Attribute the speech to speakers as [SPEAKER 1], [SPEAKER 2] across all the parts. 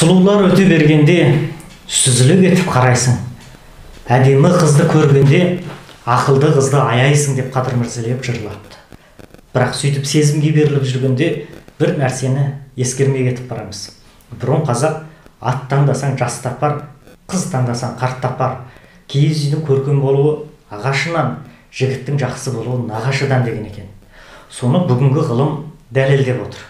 [SPEAKER 1] Сұлулар өте бергенде сүзіле кетіп қарайсың. Әдемі қызды көргенде ақылды қызды аяйсың деп Қадыр Мырзалиев жырлапты. Бірақ сөйтіп сезімге беріліп жүргенде бір нәрсені ескермей кетіп барамыз. Бұрын қазақ ат таңдасаң жас тапар, қыз таңдасаң қарт тапар, киіз үйдің көркем болуы ағашынан, жігіттің жақсы болуы нағашыдан деген екен. Соны бүгінгі ғылым дәлелдеп отыр.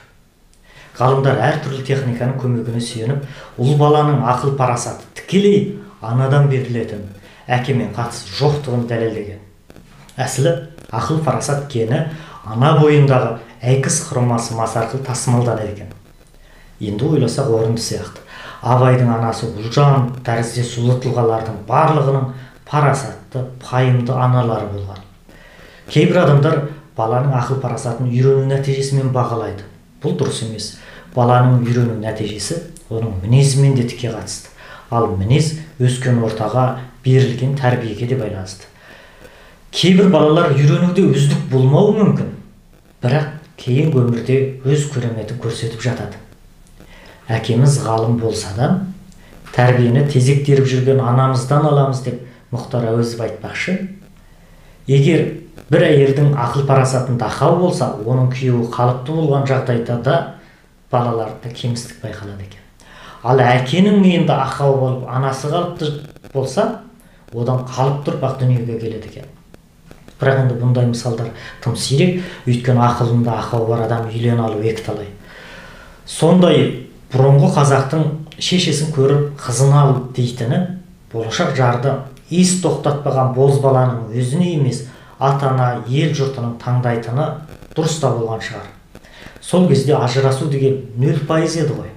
[SPEAKER 1] Ғалымдар әртүрлі техниканың көмегіне сүйеніп, ұл баланың ақыл парасаты тікелей анадан берілетін, әкемен қатысы жоқтығын дәлелдеген. Әсілі ақыл парасат гені ана бойындағы X хромосомасы арқылы тасымалданады екен. Енді ойласақ орынды сияқты. Абайдың анасы Ұлжан тәріздес ұлы тұлғалардың барлығының парасатты, пайымды аналары болған. Кейбір адамдар баланың ақыл парасатын үйрену нәтижесімен бағалайды. Бұл дұрыс емес. Баланың үйрену нәтижесі оның мінезімен де тіке қатысты. Ал мінез өскен ортаға, берілген тәрбиеге де байланысты. Кейбір балалар үйренуде үздік болмауы мүмкін, бірақ кейін өмірде өз кереметін көрсетіп жатады. Әкеміз ғалым болса да, тәрбиені тезек теріп жүрген анамыздан аламыз деп Мұхтар Әуезов айтпақшы. Егер бір әйелдің ақыл парасатында ақау болса, оның күйеуі қалыпты болған жағдайда да балаларда кемістік байқалады екен. Ал әкенің миында ақау болып, анасы қалыпты болса, одан қалыпты ұрпақ дүниеге келеді екен. Бірақ енді бұндай мысалдар тым сирек, өйткені ақылында ақау бар адам үйлене алу екіталай. Сондай бұрынғы қазақтың шешесін көріп қызын ал дейтіні болашақ жарды ес тоқтатпаған бозбаланың өзіне емес, ата-ана, ел жұртының таңдайтыны дұрыс та болған шығар. Сол кезде ажырасу деген 0% еді ғой.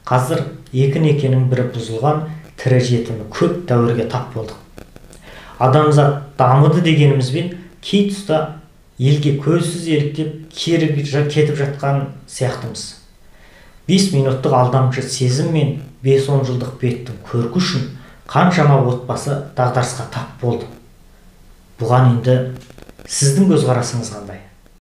[SPEAKER 1] Қазір екі некенің бірі бұзылған, тірі жетімі көп дәуірге тап болдық. Адамзат дамыды дегенімізбен кей тұста елге көзсіз еліктеп кері кетіп жатқан сияқтымыз. 5 минуттық алдамшы сезім мен 5-10 жылдық беттің көркі үшін қаншама отбасы дағдарысқа тап болды. Бұған енді сіздің көзқарасыңыз қандай?